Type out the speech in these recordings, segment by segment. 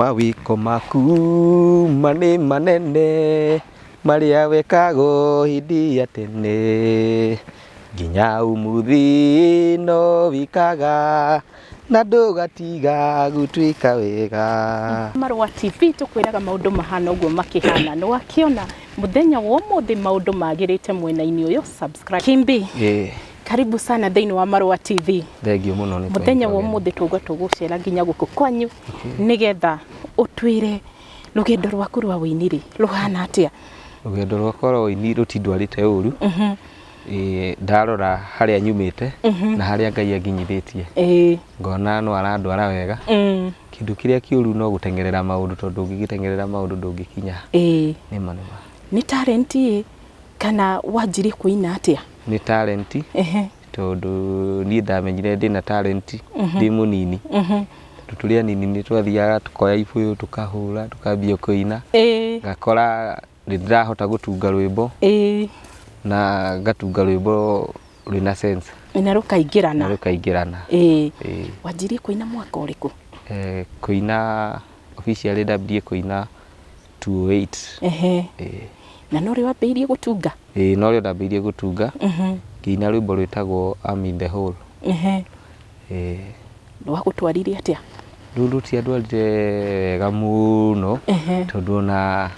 Mawĩko maku ma nĩ manene marĩa wekago hĩndĩ ya tene nginya ũmũthĩ no wĩkaga na ndũgatiga gũtwĩka wega. Marũa TV tũkwĩraga maũndũ mahana ũguo makĩhana. Nĩ wakĩona mũthenya wa ũmũthĩ maũndũ magĩrĩte mwena-inĩ ũyũ, subscribe. Kimbi, karibu sana thĩinĩ wa Marũa TV. Thengiũ mũno nĩ Mũthenya wa ũmũthĩ tũgwa tũgũcera nginya gũkũ kwanyu nĩgetha ũtwĩre rũgendo rwaku rwa ũini rĩ rũhana atĩa? Rũgendo rwakwa rwa ũini rũtindwarĩte ũru. Ĩĩ, ndarora harĩa nyumĩte na harĩa Ngai anginyithĩtie ngona no arandwara wega. Kĩndũ kĩrĩa kĩũru no gũteng'erera maũndũ tondũ ũngĩgĩteng'erera maũndũ ndũngĩkinya. Nĩma nĩma. Nĩ talent ĩ kana wanjirie kũina atĩa? Nĩ talent tondũ niĩ ndamenyire ndĩna talent ndĩ mũnini. Tondũ tũrĩ anini nĩ twathiaga tũkoya ibũyũ tũkahũra tũkambia kũina. Ngakora nĩ ndĩrahota gũtunga rwĩmbo na ngatunga rwĩmbo rwĩna sense. Na rũkaingĩrana. Na rũkaingĩrana. Wanjirie kũina mwaka ũrĩkũ? Kũina officially ndambirie kũina 2008. Na norĩo wambĩrĩirie gũtunga? Ĩĩ norĩo ndambĩrĩirie gũtunga. Ngĩina rwĩmbo rwĩtagwo I'm in the hole. Ĩĩ. Rwagũtwarire atĩa? Rũu rũtiandwarire wega mũno tondũ ona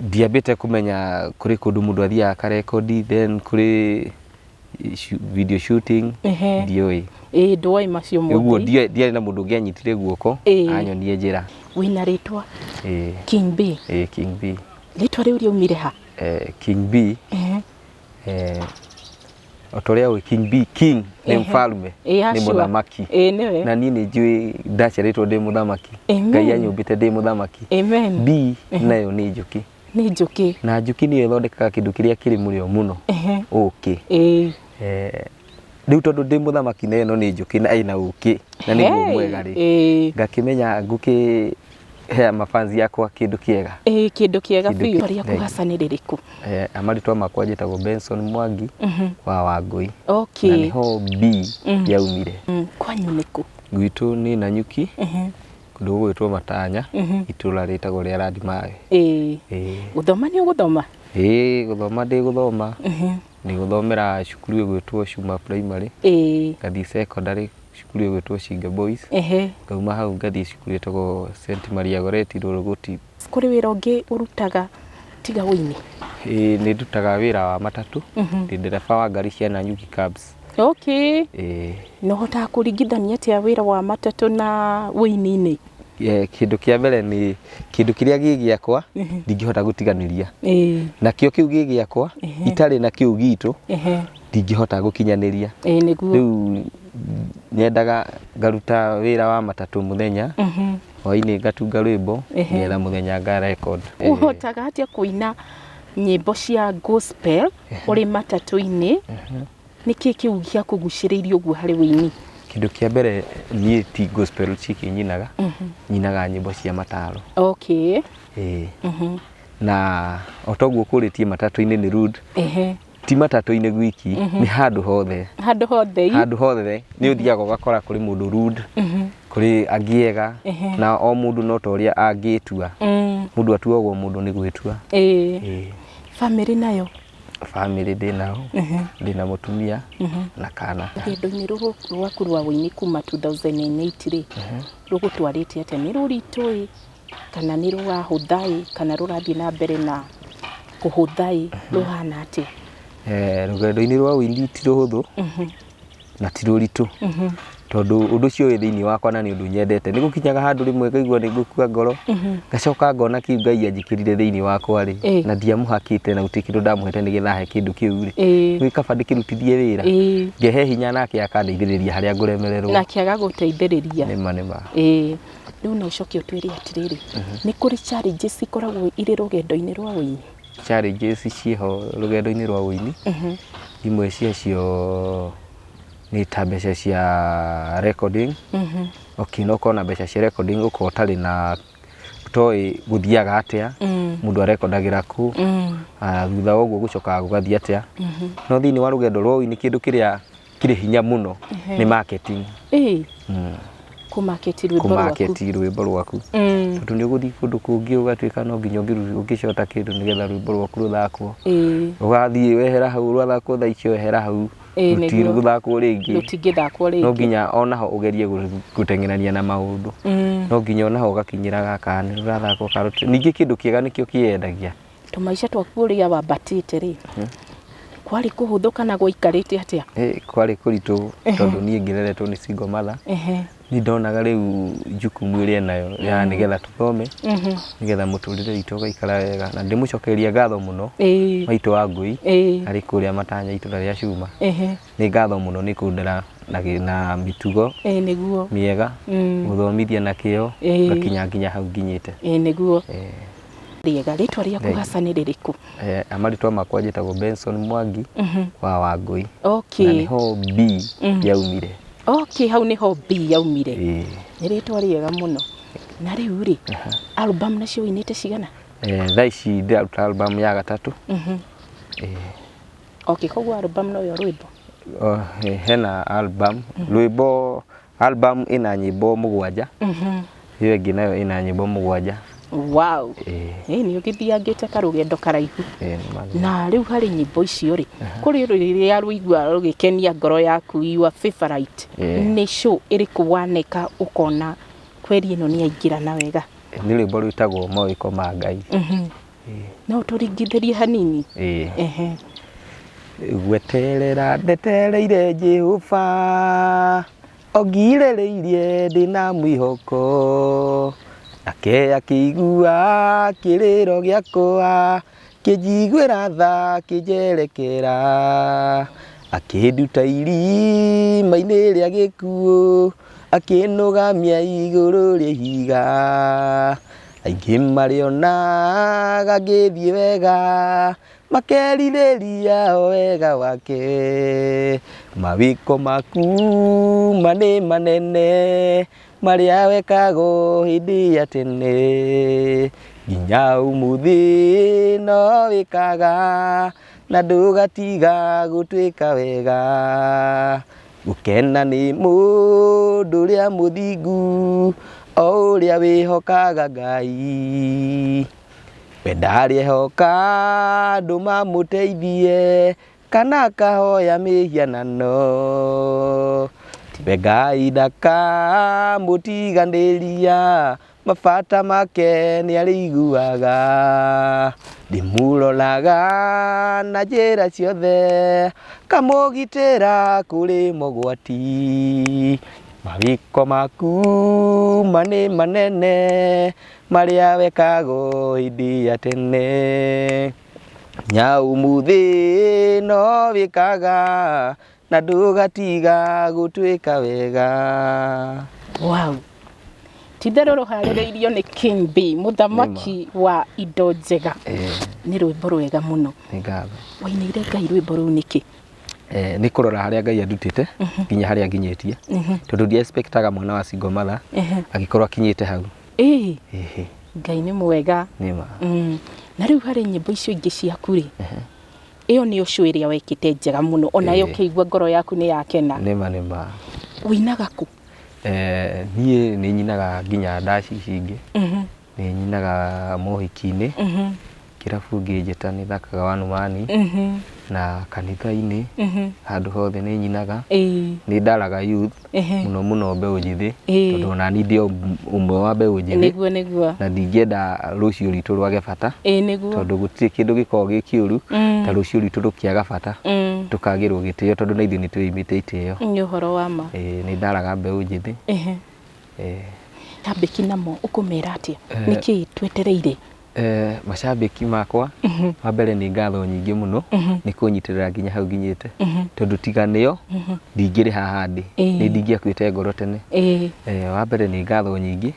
ndiambĩte kũmenya kũrĩ kũndũ mũndũ athiaga akarekondi then kũrĩ video shooting ndiũĩ. Ĩĩ ndwoĩ macio mothe. Ũguo ndiarĩ na mũndũ ũngĩ anyitire guoko anyonie njĩra. Wĩna rĩtwa King B. Ĩĩ King B. Rĩtwa rĩu rĩaumire ha? King B. O ta ũrĩa ũĩ King B, King nĩ mfalme, nĩ mũthamaki. Na niĩ nĩ njũĩ ndaciarĩtwo ndĩ mũthamaki. Ngai anyũmbĩte ndĩ mũthamaki. B nayo nĩ njũkĩ. Nĩ njũkĩ. Na njũkĩ nĩyo ĩthondekaga kĩndũ kĩrĩa kĩrĩ mũrĩo mũno, ũkĩ. Rĩu tondũ ndĩ mũthamaki na ĩno nĩ njũkĩ na ĩna ũkĩ na nĩguo mwega rĩ, ngakĩmenya ngũkĩhe mafans akwa kĩndũ kĩega. Ĩĩ kĩndũ kĩega biũ. Rĩtwa rĩaku hasa nĩ rĩrĩkũ? Marĩtwa makwa njĩtagwo Benson Mwangi wa Wangũi. Na nĩho B yaumire. Kwanyu nĩ kũ? Gwitũ nĩ Nanyuki, kũndũ gũgwĩtwo Matanya, itũra rĩtagwo rĩa Landimawe. Gũthoma nĩ ũgũthoma? Ĩĩ gũthoma ndĩ gũthoma. Ndĩ gũthomera cukuru ĩgwĩtwo Cuma Primary, ngathiĩ secondary cukuru ĩgwĩtwo Shinga Boys, ngauma hau ngathiĩ cukuru ĩtagwo St Maria Goretti Rũrũgũti. Kũrĩ wĩra ũngĩ ũrutaga tiga ũini? Ĩĩ nĩ ndutaga wĩra wa matatũ, ndĩ ndereba wa ngari cia Nanyuki Cabs. Okay. Ĩĩ. Na ũhotaga kũringithania atĩa wĩra wa matatũ na ũini-inĩ? Kĩndũ kĩa mbere nĩ kĩndũ kĩrĩa gĩ gĩakwa ndingĩhota gũtiganĩria. Nakĩo kĩu gĩ gĩakwa itarĩ na kĩu gitũ ndingĩhota gũkinyanĩria. Rĩu nyendaga ngaruta wĩra wa matatũ mũthenya, hwainĩ ngatunga rwĩmbo nĩgetha mũthenya nga record. Ũhotaga atĩa kũina nyĩmbo cia gospel ũrĩ matatũ-inĩ? Nĩkĩ kĩu gĩakũgucĩrĩirie ũguo harĩ ũini? Kĩndũ kĩa mbere niĩ ti gospel ciki nyinaga, nyinaga nyĩmbo cia mataro. Ĩĩ. Na o toguo ũkũrĩtie matatũ-inĩ nĩ rude, ti matatũ-inĩ gwiki, nĩ handũ hothe. Handũ hothe. Handũ hothe nĩ ũthiaga ũgakora kũrĩ mũndũ rude, kũrĩ angĩ ega, na o mũndũ no ta ũrĩa angĩtua. Mũndũ atuagwo mũndũ nĩ gwĩtua. Ĩĩ. Bamĩrĩ nayo? Bamĩrĩ ndĩnao, ndĩna mũtumia na kana. Rũgendo-inĩ rũrũ rwaku rwa ũini kuma 2008 rĩ, rũgũtwarĩte atĩa? Nĩ rũritũ ĩ, kana nĩ rũrahũtha ĩ, kana rũrathiĩ na mbere na kũhũtha ĩ, rũhana atĩa? Rũgendo-inĩ rwa ũini ti rũhũthũ na ti rũritũ tondũ ũndũ ũcio wĩ thĩinĩ wakwa na nĩ ũndũ nyendete. Nĩ gũkinyaga handũ rĩmwe ngaigua nĩ ngũkua ngoro, ngacoka ngona kĩu Ngai anjĩkĩrire thĩinĩ wakwa rĩ, na ndiamũhakĩte na gũtirĩ kĩndũ ndamũhete nĩgetha ahe kĩndũ kĩu rĩ, nĩ kaba ndĩkĩrutithie wĩra, ngehe hinya nake akandeithĩrĩria harĩa ngũremererwo. Nake agagũteithĩrĩria. Nĩma nĩma. Rĩu no ũcoke ũtwĩre atĩrĩrĩ, nĩ kũrĩ challenges ikoragwo irĩ rũgendo-inĩ rwa ũini? Challenges ciĩho rũgendo-inĩ rwa ũini, imwe ciacio nĩ ta mbeca cia recording. Okay, no ũkorwo na mbeca cia recording ũkorwo ũtarĩ na ũtoĩ gũthiaga atĩa, mũndũ arekondagĩra kũ, thutha wa ũguo gũcokaga gũgathiĩ atĩa. No thĩinĩ wa rũgendo rwa ũini kĩndũ kĩrĩa kĩrĩ hinya mũno nĩ marketing. Kũmarket rwĩmbo rwaku. Kũmarket rwĩmbo rwaku. Tondũ nĩ ũgũthiĩ kũndũ kũngĩ ũgatuĩka no nginya ũngĩcota kĩndũ nĩgetha rwĩmbo rwaku rũthakwo. Ũgathiĩ wehera hau rwathakwo thaa icio wehera hau rũtigũthakwo rĩngĩ. Rũtingĩthakwo rĩngĩ. No nginya onaho ũgerie gũteng'erania na maũndũ. No nginya onaho ũgakinyĩra gaka nĩ rũrathakwo kana ningĩ kĩndũ kĩega nĩkĩo kĩyendagia. Tũmaica twaku ũrĩa wambatĩte rĩ, kwarĩ kũhũthũ kana gwaikarĩte atĩa? Kwarĩ kũritũ tondũ niĩ ngĩreretwo nĩ single mother. Niĩ ndonaga rĩu jukumu ĩrĩa enayo ya nĩgetha tũthome, nĩgetha mũtũrĩre witũ ũgaikara wega. Na ndĩmũcokeria ngatho mũno maitũ wa ngũi arĩ kũrĩa Matanya itũra rĩa Cuma. Nĩ ngatho mũno nĩ kũndera na mĩtugo mĩega, gũthomithia na kĩo, ngakinya nginya hau nginyĩte. Ĩĩ nĩguo. Rĩega. Rĩtwa rĩaku hasa nĩ rĩrĩkũ? Marĩtwa makwa njĩtagwo Benson Mwangi wa Wangũi. Na nĩho B yaumire. Okay, hau nĩho B yaumire. Nĩ rĩtwa rĩega mũno. Na rĩu rĩ, album nacio ũinĩte cigana? Thaa ici ndĩraruta album ya gatatũ. Okay, koguo album noyo rwĩmbo? Hena album, rwĩmbo album ĩna nyĩmbo 7. Ĩyo ĩngĩ nayo ĩna nyĩmbo 7. Wow. Nĩ ũgĩthiangĩte karũgendo karaihu. Na rĩu harĩ nyĩmbo icio rĩ, kũrĩ rĩrĩa rũigua rũgĩkenia ngoro yaku, your favorite. Nĩ show ĩrĩkũ waneka ũkona kweri ĩno nĩ yaingĩrana wega? Nĩ rwĩmbo rwĩtagwo Mawĩko ma Ngai. No ũtũringithĩrie hanini? Gweterera ndetereire Jehova, ongirĩrĩirie ndĩna mwĩhoko, nake akĩigua kĩrĩro gĩakwa, kĩnjiguĩra tha kĩnjerekera, akĩnduta irima-inĩ rĩa gĩkuũ, akĩnũgamia igũrũ rĩa ihiga. Aingĩ marĩonaga ngĩthiĩ wega, makerirĩria o wega wake. Mawĩko maku ma nĩ manene, marĩa wekago hĩndĩ ya tene, nginya ũmũthĩ no wĩkaga, na ndũgatiga gũtwĩka wega. Gũkena nĩ mũndũ ũrĩa mũthingu, o ũrĩa wĩhokaga Ngai. We ndarĩhoka andũ mamũteithie, kana akahoya mĩhianano. We Ngai ndakamũtiganĩria, mabata make nĩarĩiguaga. Ndĩmũroraga na njĩra ciothe, kamũgitĩra kũrĩ mogwati. Mawĩko maku ma nĩ manene, marĩa wekago hĩndĩ ya tene. Nginya ũmũthĩ no wĩkaga, na ndũgatiga gũtwĩka wega. Wow. Titherũ rũharĩrĩirio nĩ King B, mũthamaki wa indo njega. Nĩ rwĩmbo rwega mũno. Nĩ ngatho. Wainĩire Ngai rwĩmbo rũu nĩkĩ? Nĩ kũrora harĩa Ngai andutĩte nginya harĩa nginyĩtie. Tondũ ndi expectaga mwana wa single mother agĩkorwo akinyĩte hau. Ngai nĩ mwega. Nĩ ma. Na rĩu harĩ nyĩmbo icio ingĩ ciaku rĩ, ĩyo nĩyo show ĩrĩa wekĩte njega mũno, ona yo ũkĩigua ngoro yaku nĩ yakena. Nĩ ma, nĩ ma. Ũinaga kũ? Niĩ nĩ nyinaga nginya ndaci ici ingĩ. Nĩ nyinaga mohiki-inĩ. Kĩrabu ngĩnjĩta nĩ thakaga wanumani. Na kanitha-inĩ, handũ hothe nĩ nyinaga. Nĩ ndaraga youth, mũno mũno mbeũ njĩthĩ, tondũ ona niĩ ndĩ ũmwe wa mbeũ njĩthĩ. Nĩguo, nĩguo. Na ndingĩenda rũciũ rwitũ rwage bata. Nĩguo. Tondũ gũtirĩ kĩndũ gĩkoragwo gĩ kĩũru, ta rũciũ rwitũ rũkĩaga bata, tũkagĩrwo gĩtĩo tondũ na ithuĩ nĩ twĩimĩte itĩo. Nĩ ũhoro wa ma. Nĩ ndaraga mbeũ njĩthĩ. Macambĩki namo ũkũmera atĩa? Nĩkĩ twetereire? Macambĩki makwa, wa mbere nĩ ngatho nyingĩ mũno, nĩ kũnyitĩrĩra nginya hau nginyĩte. Tondũ tiga nĩo, ndingĩrĩ haha ndĩ. Nĩ ndingĩakuĩte ngoro tene. Wa mbere nĩ ngatho nyingĩ.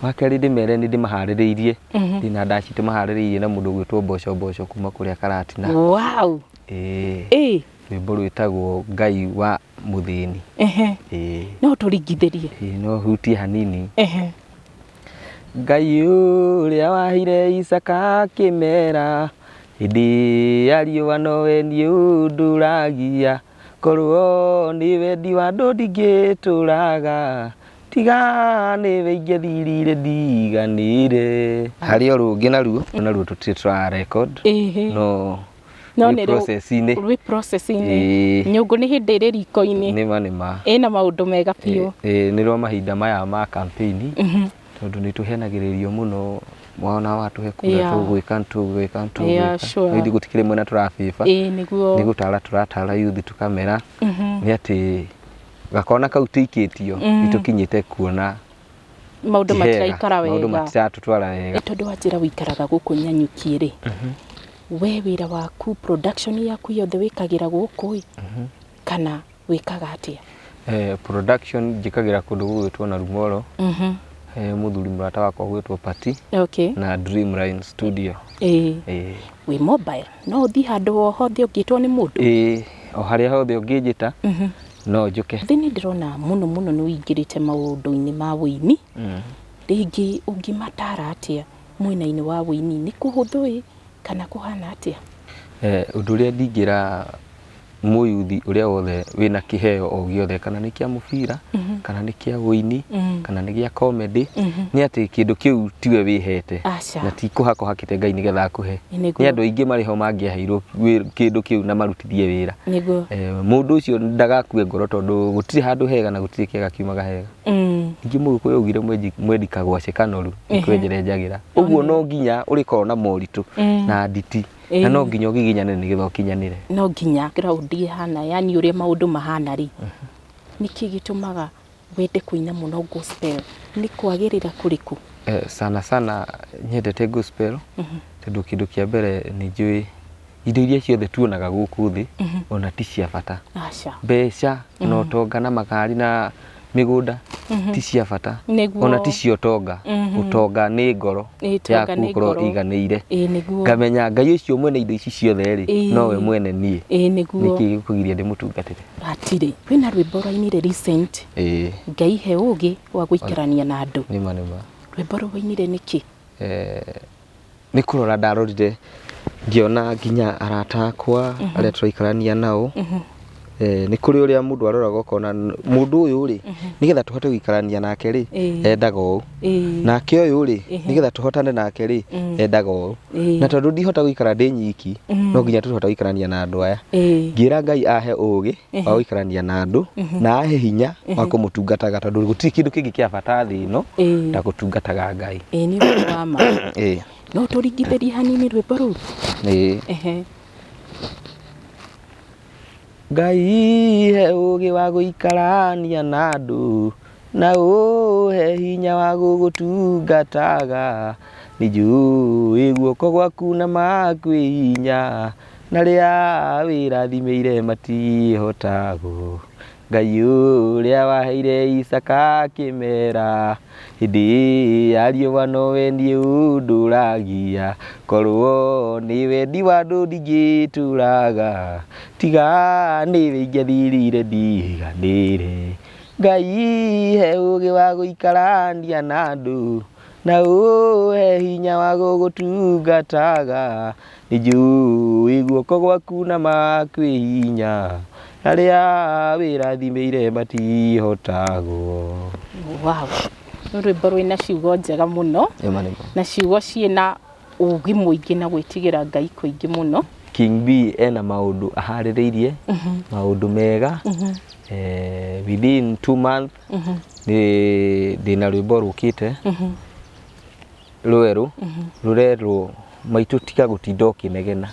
Wa kerĩ ndĩmere nĩ ndĩmaharĩrĩirie. Ndĩna ndaci tũmaharĩrĩirie na mũndũ ũgwĩtwo Mboco Mboco kuma kũrĩa Karatina. Wow. Rwĩmbo rwĩtagwo Ngai wa Mũthĩni. No tũringithĩrie. No hutie hanini. Ngai ũrĩa waheire Isaka kĩmera, hĩndĩ ya riũa nowe niĩ ũndũragia, korwo nĩ wendi wa andũ ndingĩtũraga, Tiga nĩwe ingĩathirire ndiganĩire. Harĩ o rũngĩ naruo, naruo tũtirĩ tũra record no No rwĩ nĩ process-inĩ. Rwĩ process-inĩ. Ĩĩ. Nyũngũ nĩ hĩndĩ ĩrĩ riko-inĩ. Nĩma nĩma. Ĩna maũndũ mega biũ. Ĩĩ, nĩ rwa mahinda maya ma campaign tondũ nĩ tũhenagĩrĩrio mũno, mwana watũhe kura tũgwĩka tũgwĩka tũgwĩka. No ithuĩ gũtikĩrĩ mwena tũrabĩba. Ĩĩ nĩguo. Nĩ gũtara tũratara youth tũkamera nĩ atĩ gakona kau tũikĩtio nĩ tũkinyĩte kuona Maũndũ ti hega, matiraikara maũndũ wega. matiratũtwara wega. Tondũ wanjĩra wĩikaraga gũkũ Nanyuki rĩ, we wĩra waku production yaku yothe wĩkagĩra gũkũ ĩ, kana wĩkaga atĩa? Production njĩkagĩra kũndũ gũgwĩtwo Narumoro, he mũthuri mũrata wakwa ũgwĩtwo Pati na Dreamline Studio. Ĩĩ. Wĩ mobile, no ũthiĩ handũ o hothe ũngĩtwo nĩ mũndũ? Ĩĩ, o harĩa hothe ũngĩnjĩta no njũke. Thĩ nĩ ndĩrona mũno mũno nĩ ũingĩrĩte maũndũ-inĩ ma wũini, rĩngĩ ũngĩmatara atĩa mwena-inĩ wa wũini, nĩ kũhũthũ ĩ kana kũhana atĩa? Ũndũ ũrĩa ndingĩra mũyuthi ũrĩa wothe wĩna kĩheo o gĩothe, kana nĩ kĩa mũbira, kana nĩ kĩa wũini, kana nĩ gĩa comedy, nĩ atĩ kĩndũ kĩu tiwe wĩhete. Aca. Na ti kũhaka ũhakĩte Ngai nĩgetha akũhe. Nĩguo. Nĩ andũ aingĩ marĩ ho mangĩaheirwo kĩndũ kĩu na marutithie wĩra. Nĩguo. Mũndũ ũcio ndagakue ngoro tondũ gũtirĩ handũ hega na gũtirĩ kĩega kiumaga hega. Ningĩ mũgĩkũyũ augire mwendi kagwace kanoru, nĩ kwenjera njagĩra. Ũguo no nginya ũrĩkorwo na moritũ na nditi, na no nginya ũgiginyanĩre nĩgetha ũkinyanĩre. No nginya ground ĩhana, yani ũrĩa maũndũ mahana rĩ, nĩkĩ gĩtũmaga wende kũina mũno gospel? Nĩ kwagĩrĩra kũrĩkũ? Sana sana nyendete gospel tondũ kĩndũ kĩa mbere nĩ njũĩ indo iria ciothe tuonaga gũkũ thĩ ona ti cia bata. Aca. Mbeca na ũtonga na makari na mĩgũnda ti cia bata. Nĩguo. Ona ti cia ũtonga. Ũtonga nĩ ngoro Ĩĩ, ũtonga yaku nĩ gũkorwo ngoro. ĩiganĩire. Ĩĩ nĩguo. Ngamenya Ngai ũcio mwene indo ici ciothe rĩ, nowe mwene niĩ. Ĩĩ nĩguo. Nĩkĩ gĩkũgiria ndĩmũtungatĩre? Hatirĩ. Kwĩna rwĩmbo rwainire recent. Ĩĩ. Ngai he ũgĩ wa gũikarania na andũ. Nĩma nĩma. Rwĩmbo rũu wainire nĩkĩ? Nĩ kũrora ndarorire ngĩona nginya arata akwa arĩa tũraikarania nao. Nĩ kũrĩ ũrĩa mũndũ aroraga ũkona mũndũ ũyũ rĩ, nĩgetha tũhote gũikarania nake rĩ, endaga ũũ. Nake ũyũ rĩ, nĩgetha tũhotane nake rĩ, endaga ũũ. Na tondũ ndihota gũikara ndĩ nyiki, no nginya tũhote gũikarania na andũ aya. Ngĩra Ngai ahe ũgĩ wa gũikarania na andũ, na ahe hinya wa kũmũtungataga, tondũ gũtirĩ kĩndũ kĩngĩ kĩa bata thĩ ĩno ta gũtungataga Ngai. Ĩĩ nĩ ũhoro wa ma. No tũringithĩrie hanini rwĩmbo rũu? Ĩĩ. Ngai he ũgĩ wa gũikarania na andũ, na ũhe hinya wa gũgũtungataga. Nĩnjũĩ guoko gwaku na makwĩ hinya, na rĩa wĩrathimĩire matihotagwo. Ngai ũrĩa waheire Isaka kĩmera, hĩndĩ ya riũa nowe niĩ ũndũragia. Korwo nĩ wendi wa andũ ndingĩtũraga, tiga nĩwe ingĩathirire ndiganĩre. Ngai he ũgĩ wa gũikarania na andũ, na ũhe hinya wa gũgũtungataga. Nĩnjũĩ guoko gwaku na makwĩ hinya, arĩa wĩrathimĩire matihotagwo. Wow. Nĩ rwĩmbo rwĩna ciugo njega mũno. Nĩma nĩma. Na ciugo ciĩna ũgĩ mũingĩ na gwĩtigĩra Ngai kũingĩ mũno. King B ena maũndũ aharĩrĩirie, maũndũ mega. Within 2 months nĩ ndĩna rwĩmbo rũkĩte rwerũ, rũrerwo maitũ tiga gũtinda ũkĩnegena.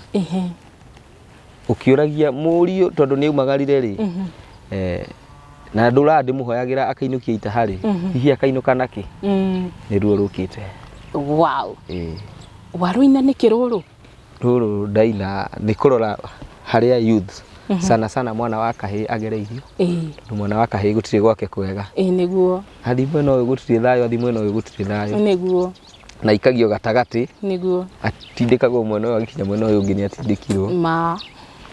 Ũkĩũragia mũriũ tondũ nĩ aumagarire rĩ, na ndũraga ndĩmũhoyagĩra akainũkia ita rĩ, hihi akainũka nakĩ? Nĩ ruo rũkĩte. Wow. Ĩĩ. Warũina nĩkĩ rũrũ? Rũrũ ndaina nĩ kũrora harĩa youth sana sana mwana wa kahĩĩ agereirio. Tondũ mwana wa kahĩĩ gũtirĩ gwake kwega. Ĩĩ nĩguo. Athiĩ mwena ũyũ gũtirĩ thayũ, athiĩ mwena ũyũ gũtirĩ thayũ. Nĩguo. Na ikagio gatagatĩ. Nĩguo. Atindĩkagwo mwena ũyũ agĩkinya mwena ũyũ ũngĩ nĩ atindĩkirwo. Ma.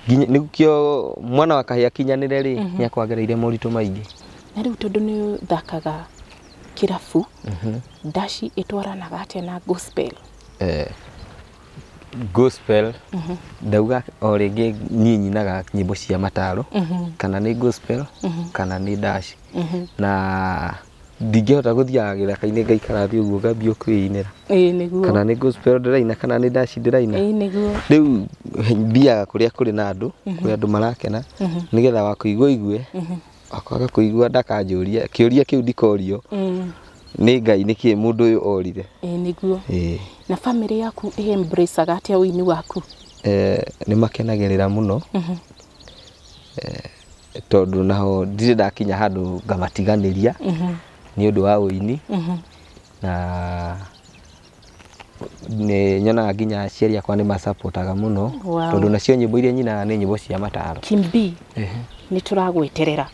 Nginya nĩkĩo mwana wa kahĩĩ akinyanĩre rĩ, nĩ akorwo agereire moritũ maingĩ. Na rĩu tondũ nĩ ũthakaga kĩrabu, ndaci ĩtwaranaga atĩa na gospel? Gospel, ndauga o rĩngĩ niĩ nyinaga nyĩmbo cia mataro, kana nĩ gospel, kana nĩ ndaci. Na Ndingĩhota gũthiaga gĩthaka-inĩ ngaikara thĩ ũguo ngambia kwĩinĩra. Ĩĩ nĩguo. Kana nĩ gospel ndĩraina kana nĩ ndaci ndĩraina. Ĩĩ nĩguo. Rĩu thiaga kũrĩa kũrĩ na andũ, kũrĩa andũ marakena, nĩgetha wa kũigua aigue, wa kwaga kũigua ndakanjũrie, kĩũria kĩu ndikorio nĩ Ngai nĩkĩ mũndũ ũyũ orire. Ĩĩ nĩguo. Ĩĩ. Na bamĩrĩ yaku ĩ embrace-aga atĩa ũini waku? Nĩ makenagĩrĩra mũno, tondũ naho ndirĩ ndakinya handũ ngamatiganĩria nĩ ũndũ wa ũini. Na nĩ nyonaga nginya aciari akwa nĩ macapotaga mũno. Wow. Tondũ nacio nyĩmbo iria nyinaga nĩ nyĩmbo cia mataro. Kim B, nĩ tũragweterera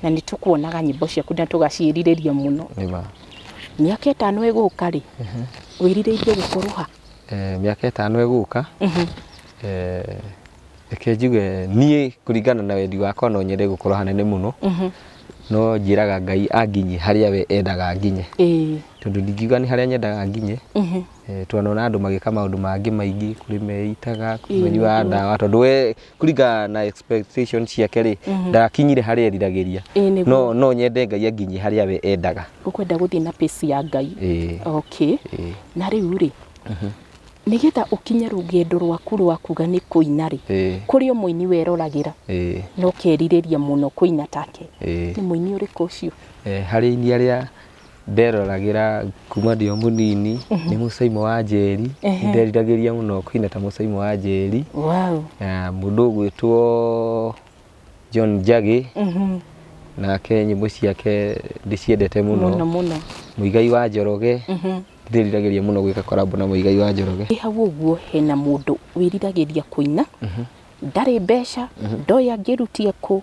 na nĩ tũkuonaga nyĩmbo ciaku na tũgaciĩrirĩria mũno. Nĩ ma. Mĩaka 5 ĩgũka rĩ, wĩrirĩirie gũkorwo ha? Mĩaka 5 ĩgũka, reke njuge niĩ kũringana na wendi wakwa no nyende gũkorwo hanene mũno. No njĩraga Ngai anginyie harĩa we endaga nginye. Tondũ ndingiuga nĩ harĩa nyendaga nginye. Twanona andũ magĩka maũndũ mangĩ maingĩ, kũrĩ meitaga, kũrĩ manyuaga ndawa, tondũ we kũringana na expectation ciake rĩ, ndakinyire harĩa eriragĩria. No no nyende Ngai anginyie harĩa we endaga. Ũkwenda gũthiĩ na pace ya Ngai. Ĩĩ. Okay. Ĩĩ. Na rĩu rĩ, nĩgetha ũkinye rũgendo rwaku rwa kuga nĩ kũina rĩ, kũrĩ o mũini weroragĩra na ũkerirĩria mũno kũina take, nĩ mũini ũrĩkũ ũcio? Harĩ aini arĩa nderoragĩra kuma ndĩ o mũnini, nĩ Mũcaimo wa Njeri, nĩ nderiragĩria mũno kũina ta Mũcaimo wa Njeri. Wow. Na mũndũ ũgwĩtwo John Njagĩ, nake nyĩmbo ciake ndĩciendete mũno. Mũno mũno. Mũigai wa Njoroge, ndĩriragĩria mũno gwĩka collab na Mũigai wa Njoroge. Ĩ hau ũguo hena mũndũ wĩriragĩria kũina, ndarĩ mbeca, ndoĩ angĩrutie kũ.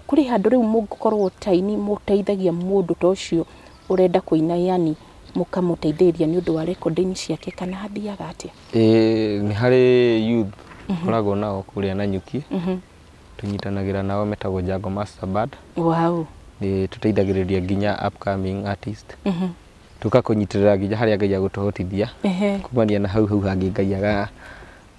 Kũrĩ handũ rĩu mũngĩkorwo ta aini mũteithagia mũndũ ta ũcio ũrenda kũina, yani mũkamũteithĩrĩria nĩ ũndũ wa recording ciake, kana hathiaga atĩa? Ĩĩ nĩ harĩ youth tũkoragwo nao kũrĩa Nanyuki, tũnyitanagĩra nao metagwo Jango Master Band. Wow. Nĩ tũteithagĩrĩria nginya upcoming artist. Tũgakũnyitĩrĩra nginya harĩa Ngai agũtũhotithia. Kumania na hau hau hangĩ Ngai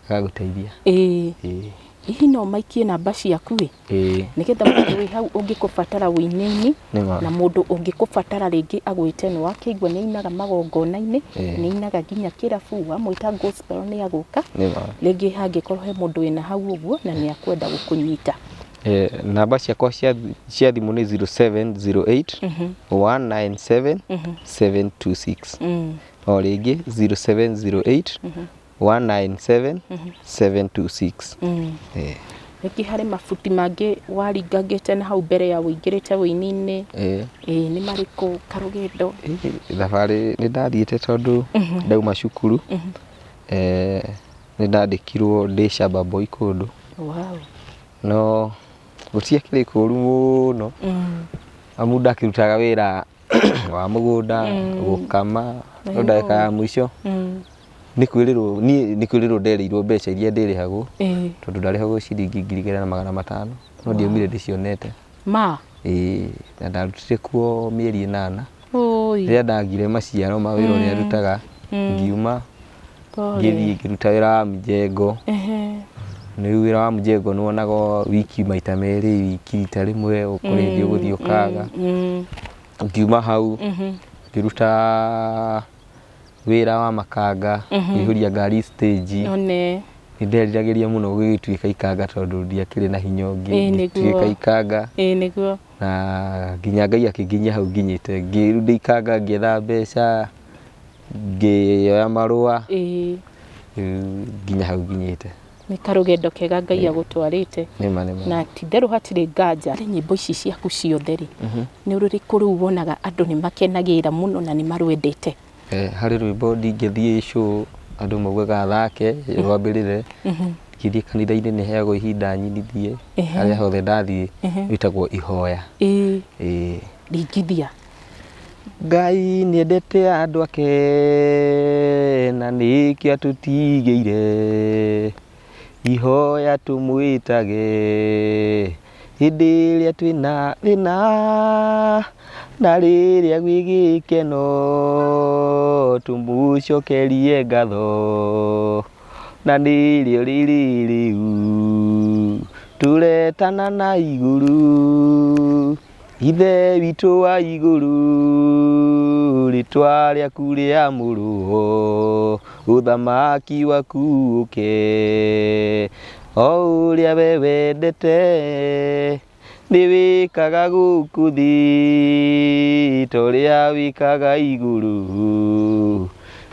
agagũteithia. Ĩĩ. Ĩĩ. Hihi no maikie namba ciaku ĩ? Ĩĩ. Nĩgetha mũndũ wĩ hau ũngĩkũbatara ũini-inĩ, Nĩ ma. na mũndũ ũngĩkũbatara rĩngĩ agwĩte, nĩ wakĩigua nĩ ainaga magongona-inĩ, nĩ ainaga nginya kĩrabu, wamwĩta gospel nĩ agũka. Nĩ ma. Rĩngĩ hangĩkorwo he mũndũ wĩna hau ũguo na nĩ akwenda gũkũnyita. Namba ciakwa cia thimũ nĩ 0708 197 726. O rĩngĩ 0708 197 726. Rĩngĩ harĩ mabuti mangĩ waringangĩte na hau mbere ya ũingĩrĩte ũini-inĩ? Ĩĩ, nĩ marĩkũ karũgendo? Thabarĩ nĩ ndathiĩte tondũ ndauma cukuru, nĩ ndandĩkirwo ndĩ shamba boy kũndũ. Wow. No gũtiakĩrĩ kũru mũno, amu ndakĩrutaga wĩra wa mũgũnda, gũkama, no ndagĩka ya mũico nĩ kwĩrĩrwo, niĩ nĩ kwĩrĩrwo nderĩirwo mbeca iria ndĩrĩhagwo, tondũ ndarĩhagwo ciringi 2500, no ndiaumire ndĩcionete. Ma? Ĩĩ, na ndarutire kuo mĩeri 8. Oi. Rĩrĩa ndagire maciaro ma wĩra ũrĩa ndutaga, ngiuma, Pole. ngĩthiĩ ngĩruta wĩra wa mjengo. Rĩu wĩra wa mjengo nĩ wonaga wiki maita merĩ, wiki rita rĩmwe, kũrĩ hĩndĩ ũgũthiĩ ũkaga. Ngiuma hau, ngĩruta wĩra wa makanga, kũihũria ngari stage. One. Nĩ nderiragĩria mũno gũgĩtuĩka ikanga tondũ ndiakĩrĩ na hinya ũngĩ, Ĩĩ, nĩguo. ngĩtuĩka ikanga. Ĩĩ, nĩguo. Na nginya Ngai akĩnginyia hau nginyĩte, ngĩrunda ikanga, ngĩetha mbeca, ngĩoya marũa, rĩu nginya hau nginyĩte. Nĩ karũgendo kega Ngai agũtwarĩte. Nĩma, nĩma. Na ti itherũ hatirĩ nganja. Harĩ nyĩmbo ici ciaku ciothe rĩ, nĩ rũrĩkũ rũu wonaga andũ nĩ makenagĩrĩra mũno na nĩ marwendete? Harĩ rwĩmbo ndingĩthiĩ show andũ maugaga thake rwambĩrĩre, ngĩthiĩ kanitha-inĩ nĩ heagwo ihinda nyinithie, harĩa hothe ndathiĩ, rwĩtagwo Ihoya. Ĩĩ. Ringithia. Ngai nĩendete andũ ake na nĩkĩo atũtigĩire, ihoya tũmwĩtage hĩndĩ ĩrĩa twĩna thĩna na rĩrĩa gwĩ gĩkeno, tũmũcokerie ngatho na nĩrĩo rĩrĩ rĩu tũretana na igũrũ. Ithe witũ wa igũrũ, rĩtwa rĩaku rĩamũrwo, ũthamaki waku ũke, o ũrĩa we wendete nĩ wĩkaga gũkũ thĩ ta ũrĩa wĩkaga igũrũ.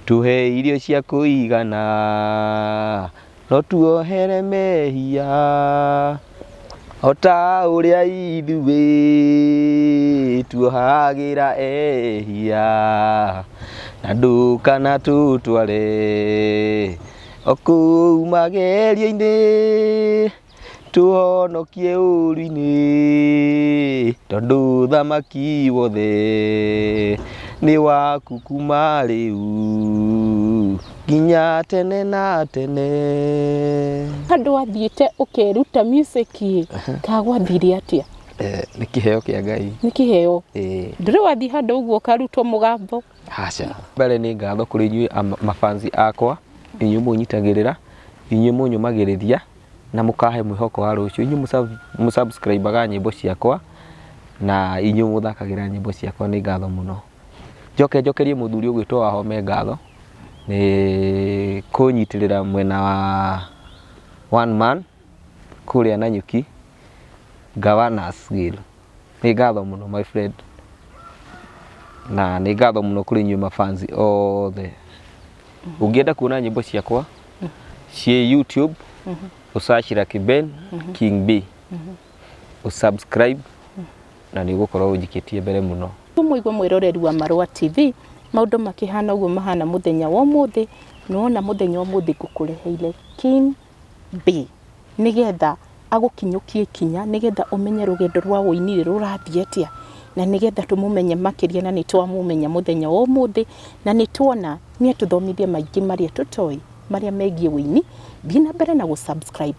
Tũhe irio cia kũigana, no tuohere mehia o ta ũrĩa ithuĩ tuohagĩra ehia, na ndũkanatũtware o kũu magerio-inĩ, tũhonokie ũũru-inĩ, tondũ ũthamaki wothe nĩ waku kuma rĩu nginya tene na tene. Handũ wathiĩte ũkeruta music ĩ, ka gwathire atĩa? Nĩ kĩheo kĩa Ngai. Nĩ kĩheo. Ĩĩ. Ndũrĩ wathiĩ handũ ũguo ũkarutwo mũgambo? Aca. Mbere nĩ ngatho kũrĩ inyuĩ mafansi akwa, inyuĩ mũnyitagĩrĩra, inyuĩ mũnyũmagĩrĩria na mũkahe mwĩhoko wa rũciũ. Inyuĩ mũ subscribe aga nyĩmbo ciakwa na inyuĩ mũthakagĩra nyĩmbo ciakwa nĩ ngatho mũno. Njoke njokerie mũthuri ũgwĩtwo Wahome ngatho nĩ kũnyitĩrĩra mwena wa One Man kũrĩa Nanyuki, Governor's Guild. Nĩ ngatho mũno my friend na nĩ ngatho mũno kũrĩ inyuĩ mafansi othe. Ũngĩenda kuona nyĩmbo ciakwa ciĩ YouTube, ũ search Lucky Ben King B, ũ subscribe na nĩ ũgũkorwo ũnjikĩtie mbere mũno. Mũigua mwĩroreri wa Marũa TV, maũndũ makĩhana ũguo mahana mũthenya wa ũmũthĩ, nĩwona mũthenya wa ũmũthĩ ngũkũreheire King B nĩgetha agũkinyũkie ikinya, nĩgetha ũmenye rũgendo rwa ũini rũrathiĩ atĩa, na nĩgetha tũmũmenye makĩria na nĩ twamũmenya mũthenya wa ũmũthĩ, na nĩ tuona nĩ atũthomithia maingĩ marĩa tũtoĩ marĩa megiĩ ũini. Thiĩ na mbere na gũ subscribe.